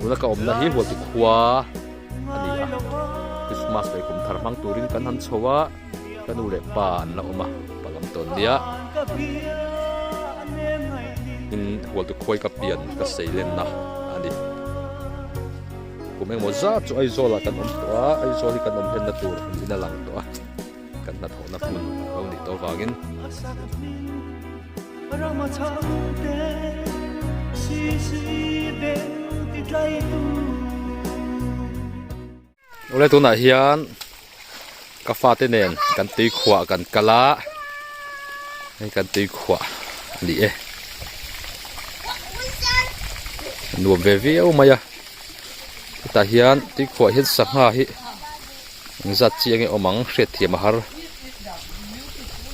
Tuna ka awmna hi Hualtu khua a ni a, Christmas leh kum thar hmang turin kan han chho a, ka nu leh pa an la awm a, pa lam tawn nia. Tin, Hualtu khuai ka pian ka sei lenna a ni. Kum engemaw zat chu Aizawl ah kan awm tawh a, Aizawl hi kan awm hlenna tur niin a lang tawh a, kan hnathawhna hmun lo nih tawh avangin. Awle tunah hian ka fate nen kan tui khuah kan kal a hei kan tui khuah a ni e nuam ve viau mai a hetah hian tui khuah hian sangha hi engzat chi enge awm ang hriat thiam a har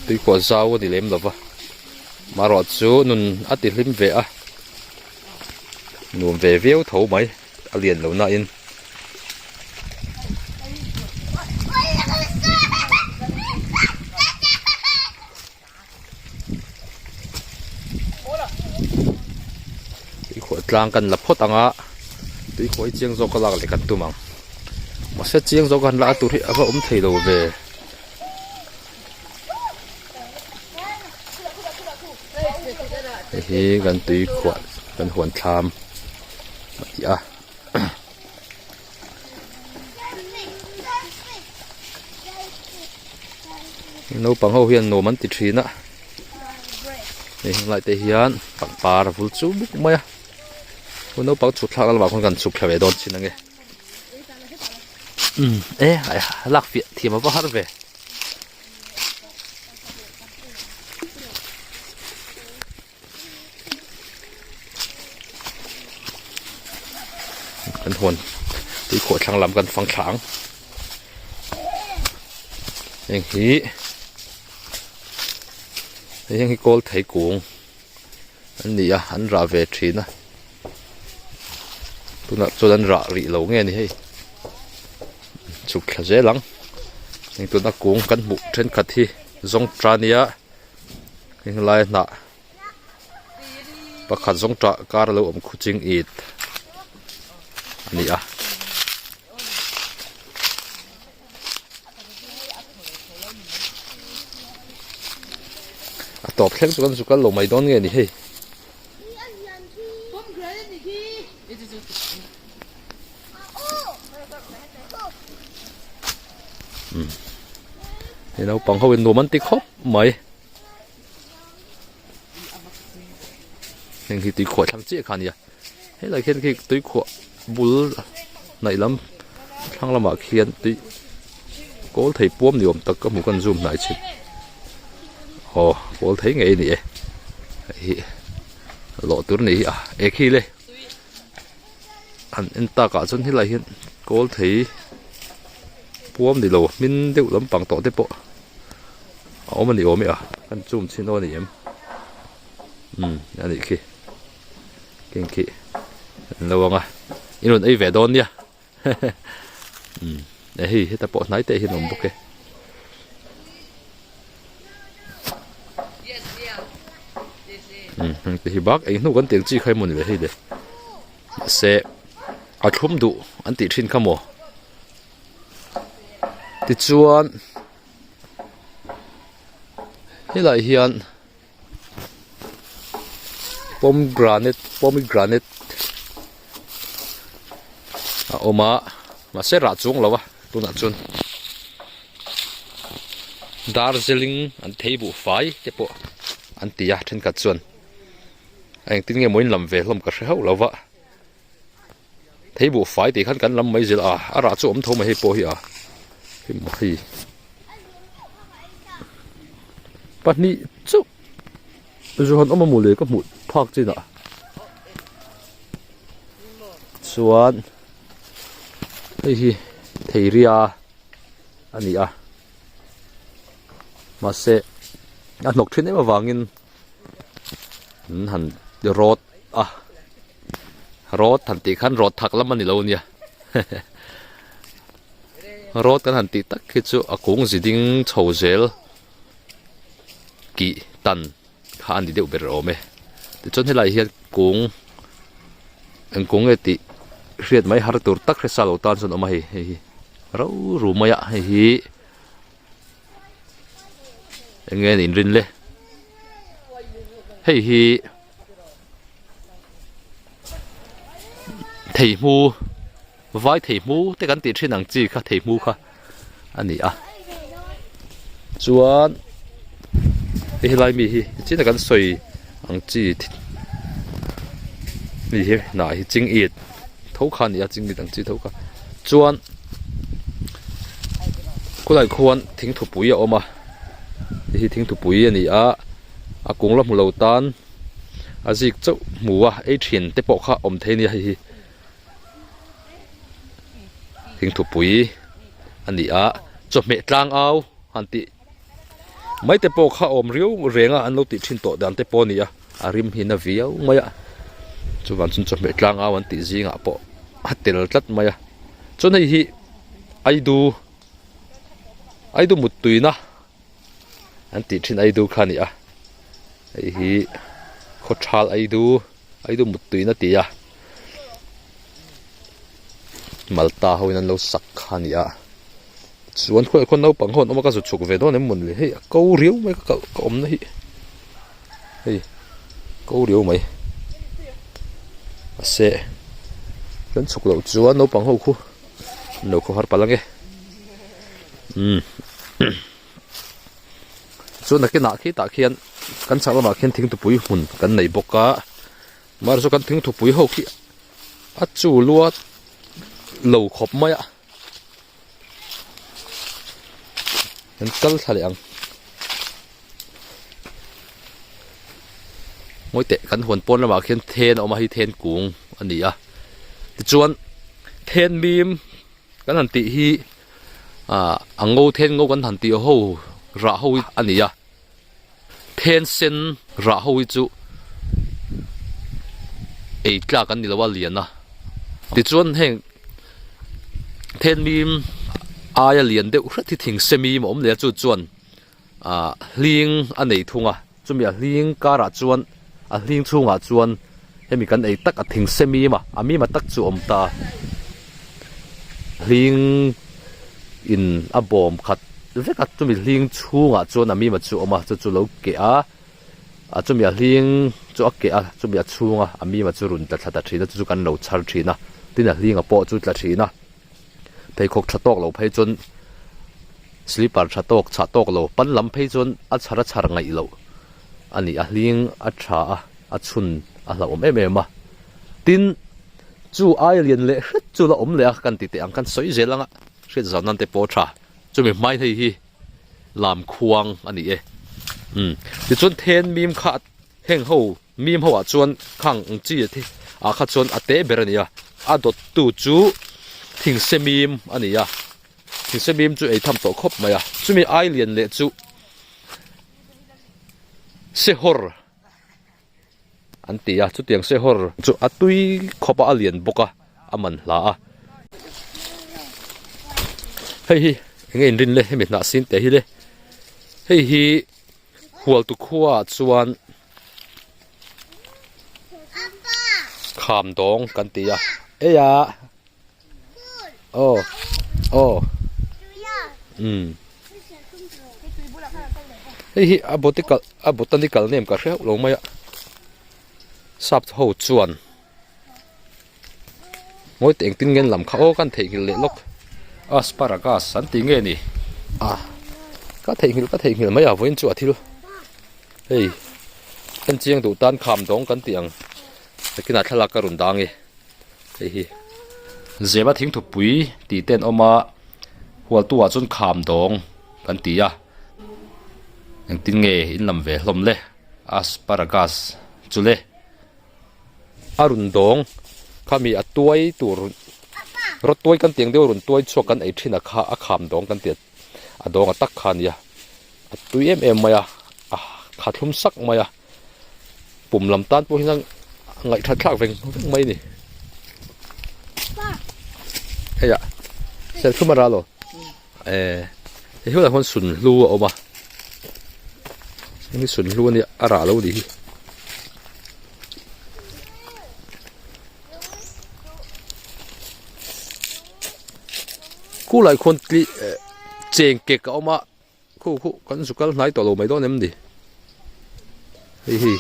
tui khuah zau a ni lem lova marawh chu nun a ti hlim ve a nuam ve viau tho mai. a lian lo na in tuikhuah tlang kan la phawt ang a tuikhuah hi chiang zawk a lak leh kan tum ang mahse chiang zawk a han la tur hi a va awm thei lo ve. Hei hi kan tuikhuah kan huan thlam a ti a naupang ho hian nuam an ti thin a hei heng lai te hian pangpar a vul chu buk mai a naupang chhuk thlak lamah khawn kan chhuk thla ve dawn chin ange. Umm e lak fiah thiam a va har ve. Kan huan tui khawh thlang lam kan fang thla ang. Heng hi hei heng hi kawl thei kung an ni a an rah ve thin a tunah chuan an rah rih lo nge ni hei chhuk thla zel ang heng tuna kung kan hmuh thenkhat hi zawng ta nia heng lai hnah pakhat zawng tah kar alo awm khu ching it a ni a. A tawp thleng chu kan zu kal lo mai dawn nge ni hei. Umm hei naupang ho in nuam an ti khawp mai. Heng hi tuikhuah thlang chiah kha a nia helai khian khi tuikhuah bul hnaih lam thlang lamah khian tui kawl thei puam ni awm tak ka hmu kan zoom hnai chhin aw kawl thei ngei a ni e hei hi lawh tur a nih hi a e khi le han en takah chuan helai hian kawl thei puam ni lo hmin deuh lampang tawh te pawh. A awm a ni awm e a kan chum chhin aw a ni em umm a nih khi keng khi an lo ang a in rawn ei ve dawn nia umm e hei heta pawh hnai te hian a awm bawk e. Umm heng te hi bak ei hnu kan tih ang chi kha emaw ni le hei le mahse a thlum duh an tih thin kha maw tichuan. Helaiah hian pomegranate pomegranate a awm a mahse rah chuang lo a tunah chuan darjeeling an thei buhfai te pawh an ti a thenkhat chuan a engtin nge maw in lam ve hlawm ka hre hauh lo va. Thei buhfai tih khan kan lam mai zel a, a rah chu a awm tho mai hei pawh hi a hei maw hei pahnih chauh zu han awm a mawle ka hmuh phak chin ah chuan hei hi thei ria a ni a mahse a hnawk thin em avangin an han rawt a. Rawt han tih khan rawt thak lam a ni lo nia rawt kan han tih tak khi chu a kung zi ding chho zel kih tan kha a ni deuh ber awm e tichuan helaiah hian kung eng kung nge tih. Hriat mai har tur tak hresa lo tan chuan a awm a hei hei hi ro ru mai a hei hi eng nge an inrin le hei hi theihmu vai theihmu te kan tih thin ang chi kha theihmu kha a ni a chuan hei helai mi hi nichin a kan sawi ang chi mi hi hnah hi ching it tho kha a ni a ching it ang chi tho kha chuan khulai khuan thingthupui a awm a hei hi thingthupui a ni a a kung la hmu lo tan a zik chauh hmu a ei thin te pawh kha awm thei a nia hei hi. Thingthupui a ni a chawhmeh tlang au han tih mai te pawh kha awm riau reng a an lo tih thin tawh dan te pawh a ni a a rim hi na viau mai a chuvang chuan chawhmeh tlang au an tih zingah pawh a tel tlat mai a chuan hei hi aidu aidu muttuina an tih thin aidu kha a ni a hei hi khawthal aidu. Aidu muttuina ti a Malta ho in an lo sak kha a ni a chuan khawiah khuan naupang ho an awm a ka zu chhuk ve dawn em mawn le hei a ko riau mai ka ka awmna hi hei ko riau mai mahse kan chhuk loh chuan naupang ho khu an lo khawhar palh ange umm. Chuan nakinah khitah khian kan chhak lamah khian thingthupui hmun kan nei bawk a mahse chu kan thingthupui ho khi a chu lua lo khawp mai a an kal thla leh ang ngawi teh kan huan pawn lamah khian then a awm a hei then kung a ni a tichuan then mim Kan han tih hi ah a ngo then ngo kan han tih ho rah ho hi a ni a then sen rah ho hi chu ei tlak an ni lo a lian a tichuan heng then mim aia lian deuh hret hi thing semim a awm leh a chu chuan ah hling a nei thung a. Chumi a hling karah chuan a hling chhungah chuan hemi kan ei tak a thing se mim a, a mim a tak chu a awm ta. Hling in a bawm khat vek a, chumi hling chhungah chuan a mim a chu a awm a, chu chu lo keh a, a chumi a hling chu a keh a, chumi a chhunga a mim a chu rawn tla thla ta thin a, chu chu kan lo chhar thin a, tin a hling a pawh chu tla thin a. Pheikhawk tha tawk lo phei chuan slipper tha tawk chhah tawk lo pan lam phei chuan a chhar a chhar ngaih loh a ni a hling a tha a a chhun a hlauhawm em em a tin chu ai lian leh hret chu la awm leh a kan ti teh ang khan sawi zel anga hriat zau nan te pawh a tha chumi hmai hei hi lam khuang a ni e umm tichuan then mim kha Heng ho mim ho ah chuan khang ang chi a ah kha chuan a te ber a ni a, a dawt tu chu thingse mim a ni a, thingse mim chu ei tham tawh khawp mai a, chumi ai lian leh chu sehawr an ti a, chutiang sehawr chu a tui khawp a a lian bawk a, a man hla a. Hei hi eng nge inrin le hemi hnah sin teh hi le hei hi. Hualtu khuaah chuan kham dawng kan ti a ei a aw aw umm hei hi a botical a botanical name ka hre hauh lo mai a sap ho chuan. Ngawi teh engtin nge an lam kha aw ka han theihnghilh leh lawk asparagus an tih nge ni a ka theihnghilh ka theihnghilh mai a vawiin chu a thil hei en chiang duh tan kham dawng kan tih ang nakinah thlalak ka rawn dang e hei hi zema thingthupui tih te an awm a hualtu ah chuan kham dawng kan ti a engtin nge in lam ve hlawm le asparagus chu le. A rawn dawng khami a tuai tur rawt tuai kan tiang deuh a rawn tuai chhuak kan ei thin a kha a kham dawng kan ti a a dawng a tak kha a nia a tui em em mai a a kha thlum sak mai a pum lam tan pawh hian a ngaihthat thlak veng veng mai a ni hei ah serthlum a ral aw eh hei hunah hian sunhlu a awm a heng hi sunhlu a nia a rah lo a nih hi. Khulai khuan tli eh cheng kek a awm a khu khu kan zu kal hnai tawh lo mai dawn em ni hei hi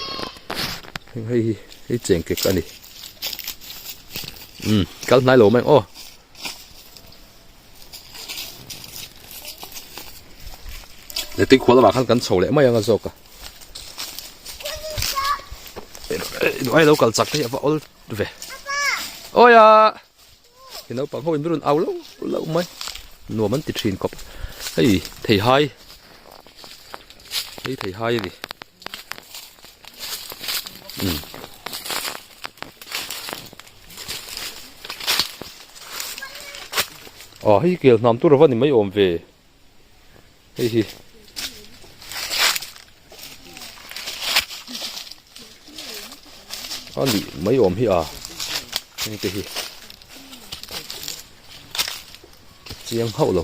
hei hi hei cheng kek a ni umm kal hnai lo mai ang aw. Le tui khual lamah khan kan chho leh mai ang a zawk a ai lo kal chak te hi a va awl ve awi a He naupang ho in rawn au lo lo mai nuam an ti thin khawp hei theihai hei theihai a ni umm aw hei kel hnam tur ava ni mai awm ve. Hei hi a nih mai awm hi a heng te hi chiang hauh lo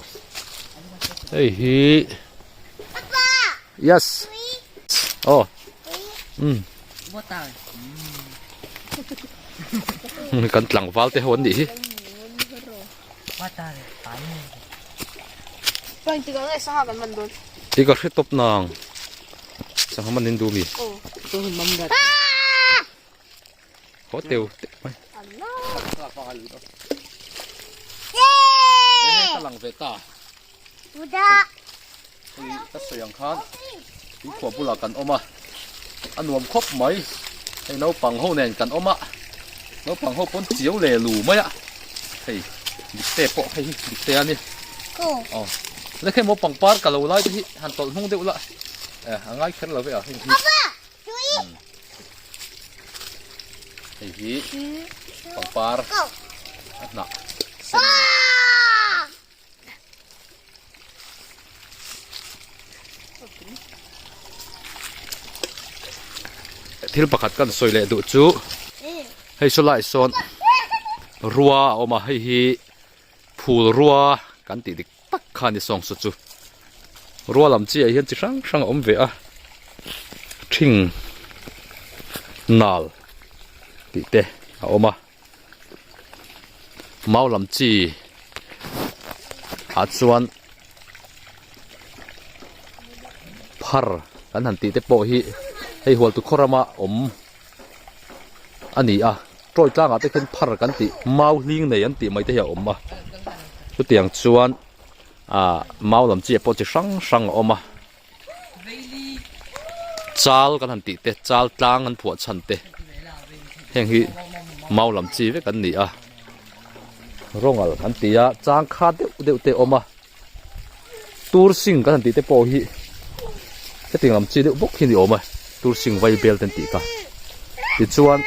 hei hi yes aw um kan tlangval te ho an nih hi. I ka hre tawp nang sangha man in duh mi haw teu teuh mai ka lang ve ta hei ka sawi ang khan tuikhuah bulah kan awm a a nuam khawp mai hei naupang ho nen kan awm a naupang ho pawn chiau leh lu mai a hei dikte pawh hei hi dikte a ni aw leh hei maw pangpar ka lo lai te hi han tawlh hnung deuh la eh a ngai kher lo ve a heng hi hei hi pangpar a hnah sen a ni. Thil pakhat kan sawi leh duh chu hei saw lai sawn rua a awm a hei hi phul rua kan tih dik tak kha a ni sawng saw chu rua lam chiah hian chi hrang hrang a awm ve a ṭhing nal tih te a awm a. Mau lam chi ah chuan phar kan han tih te pawh hi hei hualtu khaw rama awm a ni a tawi tlangah te khian phar kan tih mau hling nei an tih mai te hi a awm a chutiang chuan ah mau lam chi ah pawh chi hrang hrang a awm a chal kan han tih te chal tlang an phuah chhan te heng hi mau lam chi vek an ni a rawngal an ti a chang kha deuh deuh te a awm a tur sing kan han tih te pawh hi hetiang lam chi deuh bawk hi a ni awm a tur sing vai bel te an tih kha tichuan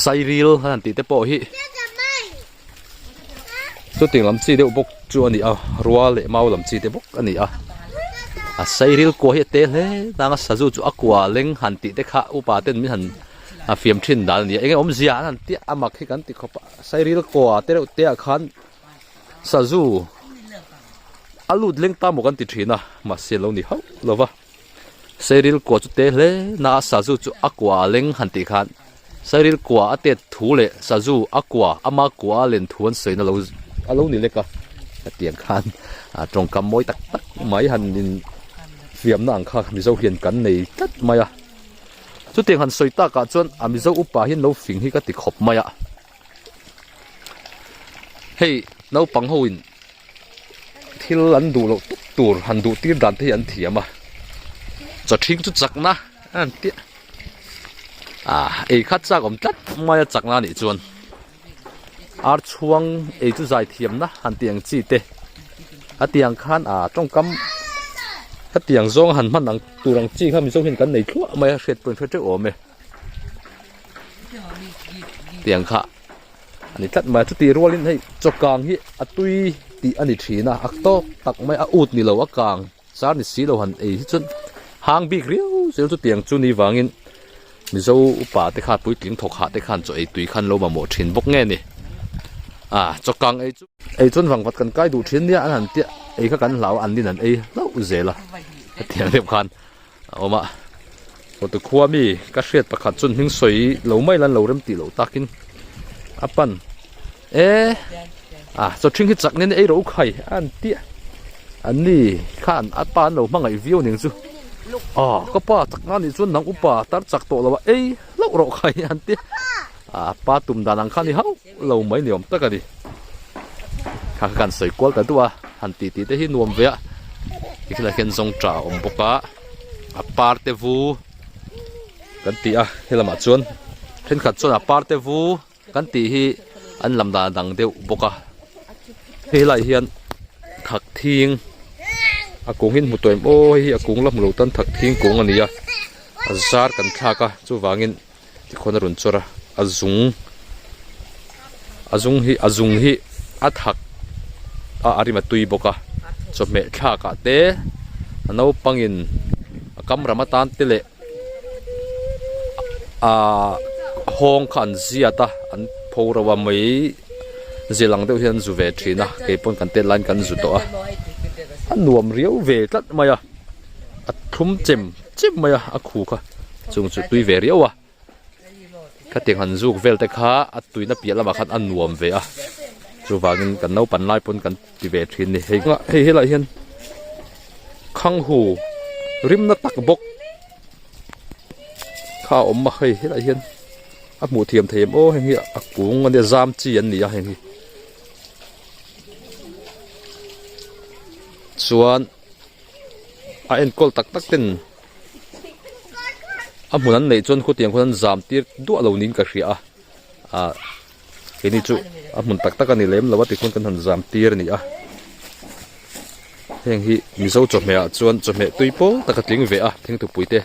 sairil an han tih te pawh hi. Chutiang lam chi deuh bawk chu a ni a rua leh mau lam chi te bawk a ni a a sairil kua hi a te hle tang a sazu chu a kua leng han tih te kha upa ten min han a fiam thin dan a ni a eng nge awmzia an han tia a mak hi kan ti khawp a sairil kua te reuh te ah khan sazu a lut leng ta maw kan ti thin a mahse a lo ni hauh lo va. Sairil kua chu te hle na a sazu chu a kua a leng han tih khan sairil kua a tet thu leh sazu a kua ama kua a len thu an sawi na lo a lo ni lek a hetiang khan a tawngkam mawi tak tak mai han in fiamna ang kha mizo hian kan nei tlat mai a chutiang han sawi takah chuan a mizo upa hian lo fing hi ka ti khawp mai a hei naupang ho in. Thil an duh loh tawp tur han duh tir dan te hi an thiam a chaw ṭhing chu chakna a han tia ah ei khat chak awm tlat mai a chakna anih chuan ar chhuang ei chu zai thiamna han tih ang chi te a tiang khan ah tawngkam hetiang zawng han hman ang tur ang chi kha mizo hian kan nei thluah mai a hriat pawh in hre teuh awm e tiang kha. A ni tlat mai a chutih rualin hei chaw kang hi a tui tih a ni thin a a tawk tak mai a ut ni lo a kang char ni si lo han ei hi chuan hang bik riau zel chutiang chu ni vangin mizo upa te khan puitling thawk hah te khan chaw ei tui khan lo mamawh thin bawk nge ni a chaw kang ei chu ei chuan vangvat kan kai duh thin nia an han tia ei kha kan hlau a an nin an ei hlauh zel a hetiang deuh khan a awm a hotu khua mi ka hriat pakhat chuan hming sawi lo mai lan lo rem tih loh takin a pan. E a chaw ṭhing hi chak nen ei ro khai a an tia an ni khan a pa an lo hmangaih viau ning chu a ka pa chak na nih chuan nang upa tar chak tawh lo a ei hlauh rawh khai an tia a pa tum dan ang kha ni hauh lo mai ni awm tak a ni kha kha kan sawi kual ta duh a han tih tih te hi nuam ve a tikhian ah hian zawngṭah a awm bawk a a par te vu kan ti a helamah chuan thenkhat chuan a par te vu. Kan tih hi an lam dan a dang deuh bawk a, hei lai hian thak thing a kung hi an hmu tawh em aw hei hi a kung la hmu lo tan thak thing kung a ni a, a zar kan thlak a chuvangin tikhawn a rawn chawr a, a zung a zung hi a zung hi a thak a a rim a tui bawk a, chawhmeh thlak ah te a naupangin a kam ram atan te leh. Ahh hawng kha an ziat a an pho reuh a mai zil ang deuh hian an zu ve thin a kei pawn kan tet laiin kan zu tawh a a nuam riau ve tlat mai a a thlum chem chem mai a a khu kha chung chu tui ve riau a khatiang han zuk vel te kha a tuina piah lamah khan a nuam ve a chuvangin kan naupan lai pawn kan ti ve thin ni hei hei helaiah hian khanghu rimna tak bawk kha a awm a hei helaiah hian a hmuh thiam thei em aw heng hi a kung ania zam chi an ni a heng hi chuan a enkawl tak tak ten a hmun an neih chuan khutiang khuan an zam tir duah lo niin ka hria a ah keini chu a hmun tak tak a ni lem lo a tikhuan kan han zam tir a ni a heng hi mizo chawhmeh ah chuan chawhmeh tui pawl tak a tling ve a thingtupui te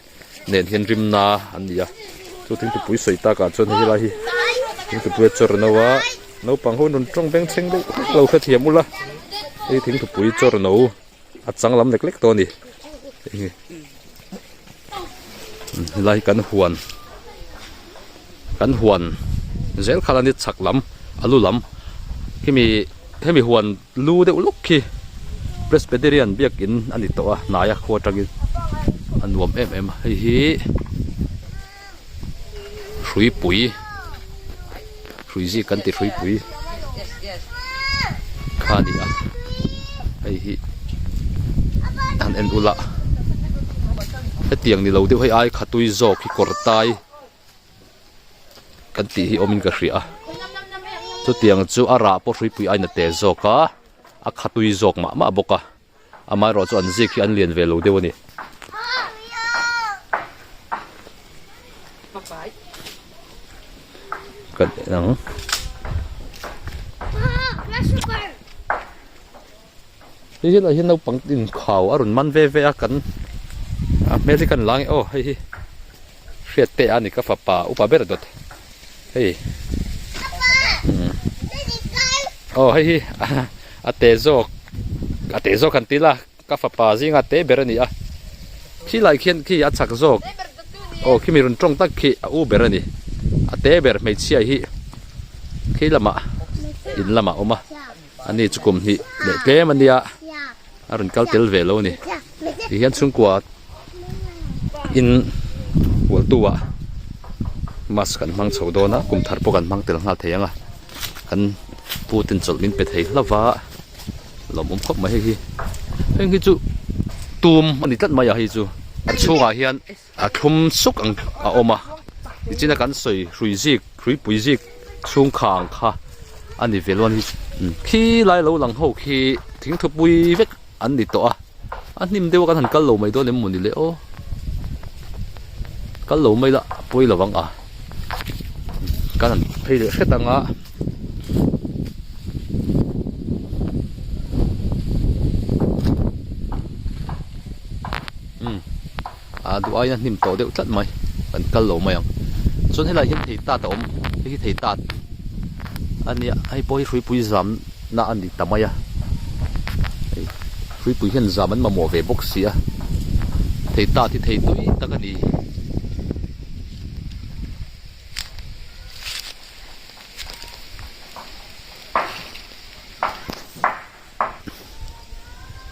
nen hian rimna an ni a chu thingtupui sawi takah chuan hei helai hi thingtupui a chawr no a naupang ho in rawn tawng beng chheng deuh hlek lo hrethiam ula hei thingtupui chawr no a chang lam lek lek tawh a ni hei helai hi kan huan kan huan zel kha la ni chhak lam a lu lam khimi hemi huan lu deuh lawk khi Presbyterian biakin a ni tawh a hnaia khua atangin a nuam em em a hei hi hruipui hrui zik kan ti hruipui kha a ni a hei hi han en ula hetiang ni lo deuh hei ai khatui zawk hi kawr tai kan tih hi awmin ka hria a chutiang chu a rah pawh hruipui ain a te zawk a a khatui zawk mah mah bawk a. Amaherawh chu an zik hi an lian ve lo deuh a ni. Kan en ang. Hei hi lah hi naupang inkhau a rawn man ve ve a kan a hmel hi kan la ang e aw hei hi hriat te a ni ka fapa upa ber dawt hei aw hei hi A te zawk a te zawk han ti la ka fapa zinga te ber a ni a khi lai khian khi a chak zawk aw khimi rawn tawng tak khi a u ber a ni a te ber hmeichhia hi khi lamah in lamah a awm a ani chu kum hnih leh tlem a nia a rawn kal tel ve lo a ni ti hian chhungkua in hualtu ah mask an hmang chho dawn a kum thar pawh kan hmang tel nghal thei ang a. Kan pu ten chawlh min pe thei hlauh va, lawmawm khawp mai hei hi. Heng hi chu tum a ni tlat mai a hei chu. A chhungah hian a thlum suk ang a awm a, nichina kan sawi hrui zik, hruipui zik chhung kha ang kha a ni ve lo a ni. Khi lai lo lang ho khi thingthupui vek an ni tawh a, a hnim deuh a kan han kal lo mai dawn em mawni le aw. Kal lo mai la a pawi lo ang a, kan han phei leh hret ang a. Umm a duh aiin a hnim tawh deuh tlat mai kan kal lo mai ang chuan helaiah hian thei tat a awm hei hi thei tat a nia hei pawh hi hruipui zam na a ni ta mai a hei hruipui hian zam an mamawh ve bawk si a thei tat hi thei tui tak a ni.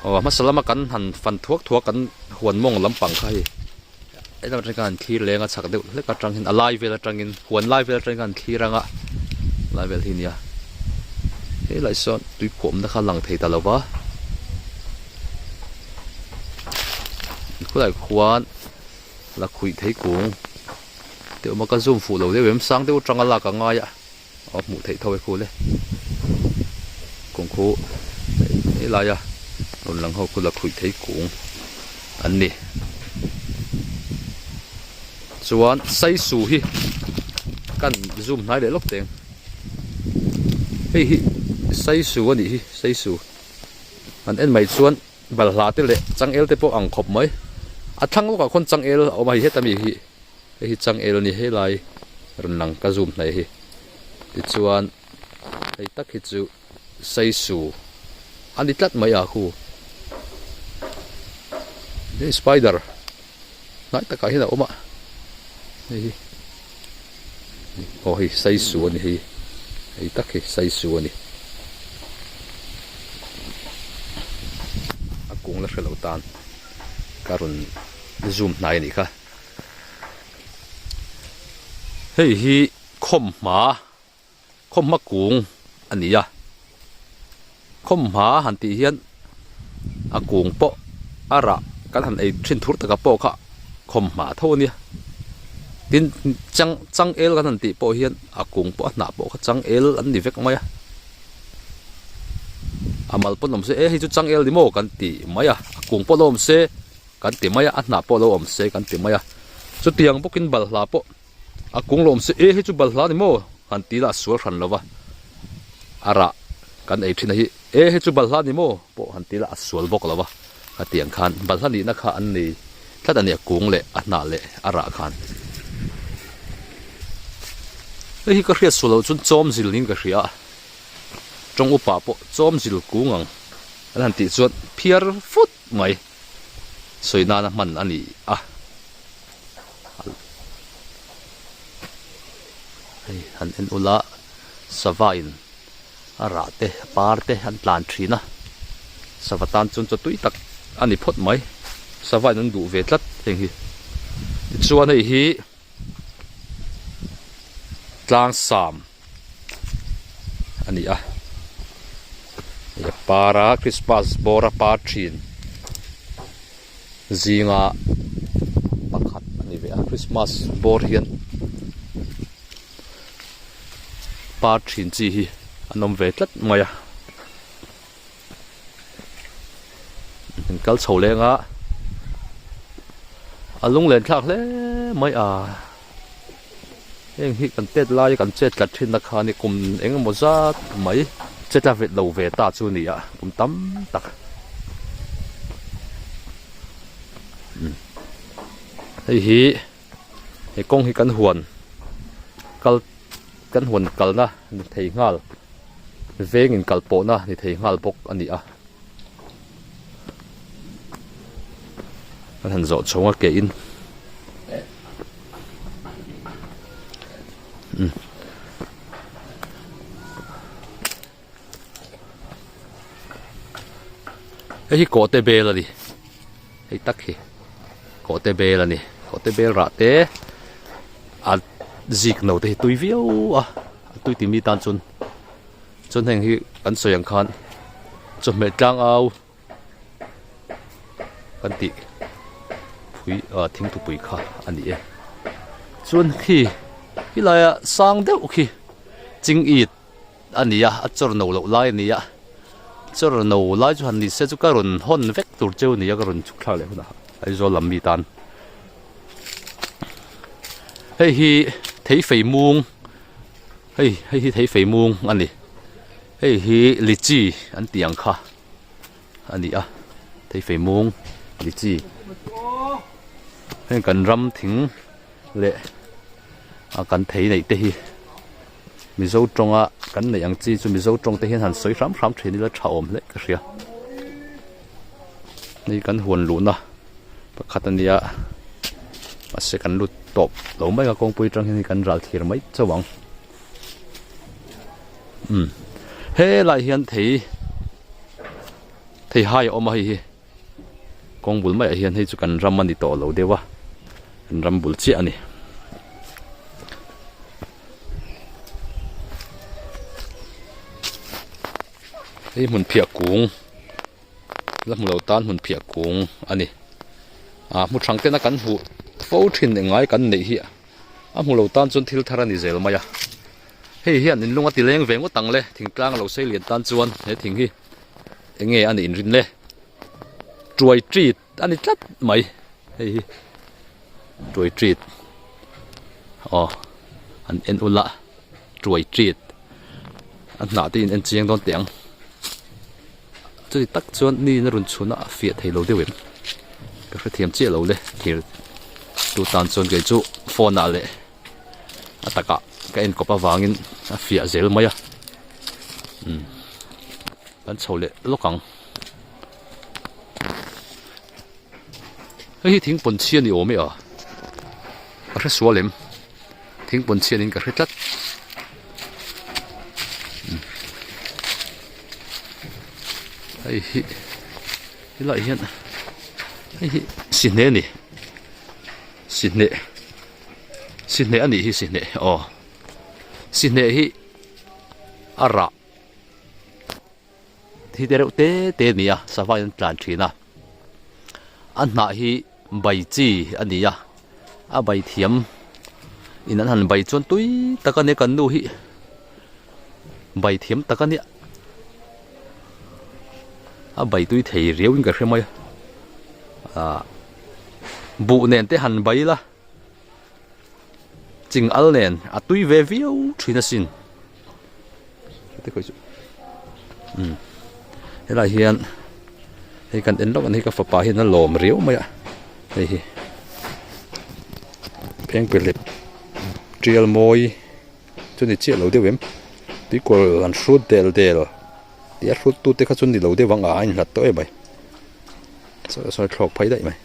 Aw a hmasa lama kan han fan thuak thuak kan huan mawng lampang kha hei helam atang khan thlir leng a chhak deuh hlek atang hian a lai vel atangin huan lai vel atangin khan thlir anga lai vel hi nia. Helai sawn tui khuamna kha a lang thei ta lo va khulai khuan lakhuih thei kung te awm a ka zoom fuh lo deuh em sang deuh atanga lak a ngai a aw hmuh theih tho e khu le kung khu helai a rawn lang ho khu lakhuih thei kung an ni chuan saisu hi kan zoom hnai leh lawk teng. Hei hi saisu a nih hi saisu an en mai chuan balhla te leh changel te pawh ang khawp mai a thlang lawkah khawn changel a awm a hei heta mi hi hei hi changel a ni helai rawn lang ka zoom hnai hi tichuan hei tak hi chu saisu a ni tlat mai a khu hei spider hnai takah hian a awm a hei hi aw hei saisu a ni hei hei tak hi saisu a ni a kung la hre lo tan ka rawn zoom hnai a nih kha hei hi khawmhma Khawmhma kung a ni a, khawmhma han tih hian a kung pawh a rah kan han ei thin thur taka pawh kha khawmhma tho a nia. Tin, chang changel kan han tih pawh hian a kung pawh a hnah pawh kha changel an ni vek mai a. A mal pawn awm se e hei chu changel ni maw kan ti mai a, a kung pawh lo awm se kan ti mai a, a hnah pawh lo awm se kan ti mai a. Chutiang bawkin balhla pawh. A kung lawm se e hei chu balhla ni maw han ti la a sual hran lova a rah kan ei thin a hi e hei chu balhla ni maw pawh han ti la a sual bawk lova hetiang khan balhla nihna kha an nei tlat a ni a kung leh a hnah leh a rah khan hei hi ka hriat sual loh chuan chawm zil niin ka hria a tawng upa pawh chawm zil kung ang an han tih chuan phiar fut mai sawi nana hman a ni a. Hei han en ula sava in a rah te a par te an tlan thin a sava tan chuan chaw tui tak a ni phawt mai sava in an duh ve tlat heng hi tichuan hei hi tlang sam a ni a hei a par a christmas bawr a par thin. Zinga pakhat a ni ve a Christmas bawr hian par thin chi hi an awm ve tlat mai a an kal chho leng a a lunglen thlak hle mai a heng hi kan tet lai a kan chet tlat thin na kha a ni kum eng emaw zat mai chet la vet lo ve ta chu a ni a kum tam tak hei hi he kawng hi kan huan kal kan huan kalna ni thei nghal veng in kal pawhna ni thei nghal bawk a ni a kan han zawh chhawng a ke in. Hei hi kawhte bel a ni hei tak hi kawhte bel a ni kawhte bel rah te a zik no te hi tui viau a a tui timi tan chuan chuan heng hi kan sawi ang khan chawhmeh tlang au kan tih phui ah thingthupui kha a ni e chuan khi khilai ah sang deuh khi ching it a ni a a chawr no loh lai a ni a chawr no lai chu han ni se chu ka rawn hawn vek tur cheu a ni a ka rawn chhuk thlak leh hunah Aizawl lam mi tan hei hi thei fei mung hei hei hi thei fei mung a ni hei hi lychee an tih ang kha. a ni a theifei mung lychee heng kan ram thing leh a kan thei neih te hi mizo tawnga kan neih ang chi chu mizo tawng te hian han sawi hram hram thin ila tha awm hle ka hria hei kan huan luhna pakhat a nia mahse kan lut tawp lo mai a kawngpui atang hian kan ral thlir mai chauh ang umm helai hian thei. Thei hai a awm a hei hi kawng bul maiah hian hei chu kan ram a ni tawh lo deuh a kan ram bul chiah a ni. Hei hmun phiah kung la hmu lo tan hmun phiah kung a ni ah hmu thang tena kan hmuh fo thin engai kan neih hi a hmu lo tan chuan thil thar a ni zel mai a hei hian in lung a ti leng ve ngawt ang le thingtlang lo sei lian tan chuan he thing hi enge a nih inrin le tuai tit a ni tlat mai hei hi tuai tit aw an en ula tuai tit a hnah te in en chiang dawn teh ang chuti tak chuan ni in a rawn chhun a a fiah thei lo deuh em ka hrethiam chiah lo le thir tu tan chuan kei chu phone ah leh a takah ka en kawp avangin a fiah zel mai a umm kan chho leh lawk ang hei hi thingpawn chhia ni awm e a ka hre sual em thingpawn chhia niin ka hre tlat hei hi helaiah hian hei hi sihne a ni sihne sihne a nih hi sihne aw sihne hi a rah. Thi te reuh te te a ni a sava in an tlan thin a a hnah hi bai chi a ni a a bai thiam in an han bai chuan tui tak a nia kan nu hi bai thiam tak a nia a bai tui thei riau in ka hre mai a ah buh nen te han bai la. Ching al nen a tui ve viau thin asin umm helaiah hian hei kan en lawk a ni ka fapa hian a lawm riau mai a hei hi phengphehlep tial mawi chu ni chiah lo deuh em tuikawl an hrut del del tih a hrut tute kha chu ni lo deuh ang a a inhlat tawh em mai sawi thlawk phei daih mai.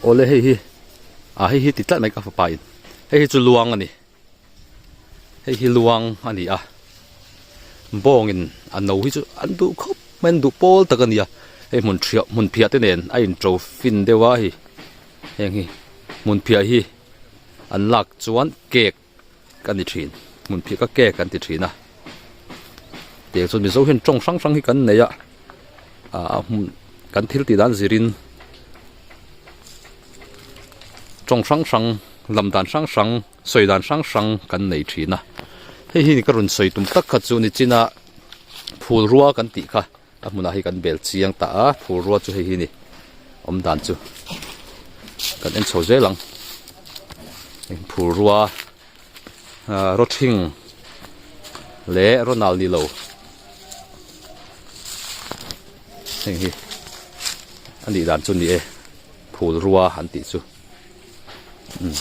Awle hei hi ah hei hi ti tlat mai ka fapa in hei hi chu luang a ni hei hi luang a ni a bawng in a no hi chu an duh khawp mai an duh pawl tak a ni a hei hmun thiah hmun phiah te nen a in to fin deuh a hei heng hi hmun phiah hi an lak chuan cake a ni thin hmun phiah ka cake an ti thin a tiang chuan mizo hian tawng hrang hrang hi kan nei a ah hmun kan thil tih dan zirin tawng hrang hrang lam dan hrang hrang sawi dan hrang hrang kan nei thin a hei hi ka rawn sawi tum tak kha chu nichina phul rua kan tih kha a hmunah hei kan bel chiang ta a phul rua chu hei hi ni awm dan chu kan en chho zel ang phul rua ah rawthing leh rawnal ni lo heng hi a nih dan chu ni e phul rua an tih chu. Umm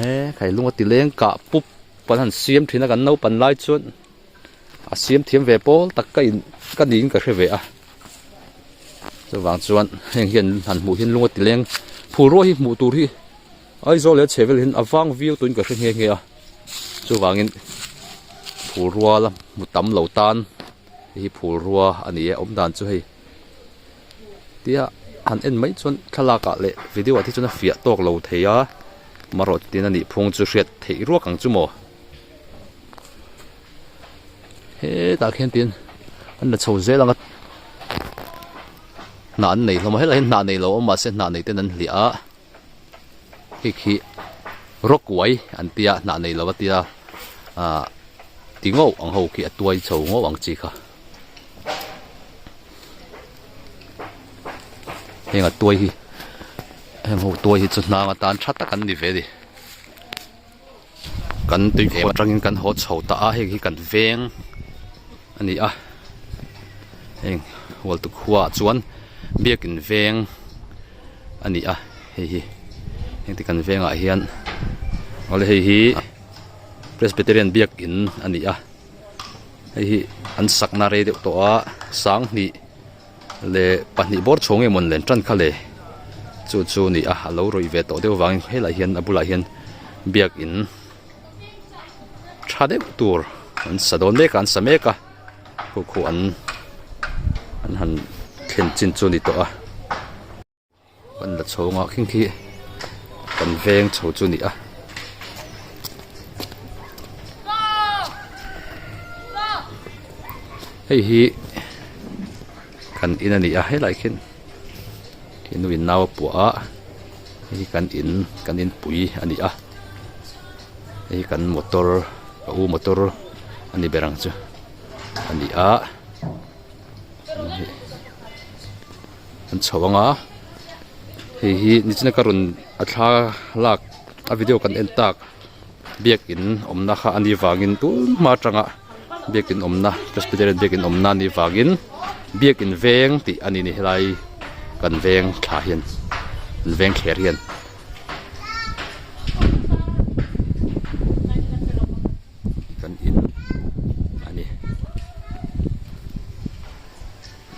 e khai lung a ti leng kah pup kan han siam thin a kan naupan lai chuan a siam thiam ve pawl tak ka in ka niin ka hre ve a chuvang chuan heng hian han hmuh hian lung a ti leng phul ruah hi hmuh tur hi Aizawl leh a chhe vel hian a vang viau tuin ka hre nghe nghe a chuvangin phul rual a hmu tam lo tan hei hi phul rua a ni e a awm dan chu hei. Tia han en mai chuan thlalak ah leh video ah te chuan a fiah tawk lo thei a marawh tin a nih phung chu hriat theih ruak ang chu maw hetah khian tin an la chho zel ang a hnah an nei hlawm a helaiah hian hnah nei lo a awm mahse hnah nei ten an hliah a hei khi rawk uai an tia hnah nei lo a tia ah ti ngauh ang ho khi a tuai chho ngauh ang chi kha. Heng a tuai hi heng ho tuai hi chu hnang atan tha tak an ni ve a ni kan tui em atangin kan haw chho ta a heng hi kan veng a ni a heng hualtu khua ah chuan biakin veng a ni a hei hi heng te kan vengah hian awle hei hi presbyterian biakin a ni a. Hei hi an sakna rei deuh tawh a 2000 leh 2 bawr chhawng emaw an len tan kha le chu chu a ni a a lo rawih ve tawh deuh vangin helaiah hian a bulah hian biakin tha deuh tur an sa dawn mek a an sa mek a khu khu an an han. thlen chin chu a ni tawh a. Kan la chhawng a khing khi kan veng chho chu a ni a. Hei hi kan in a ni a helai khian khi nu in nau a puah a hei hi kan in kan in pui a ni a hei hi kan motor ka u motor a ni ber ang chu a ni a. An chho ang a hei hi nichina ka rawn a thla lak a video kan en tak biakin awmna kha a nih vangin tun hma atanga biakin awmna presbyterian biakin awmna a nih vangin biakin veng tih a ni ni helai kan veng thla hian an veng thler hian. Kan in a ni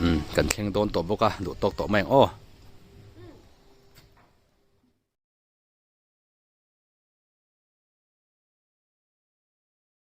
umm kan thleng dawn tawh bawk a duh tawk tawh mai ang aw.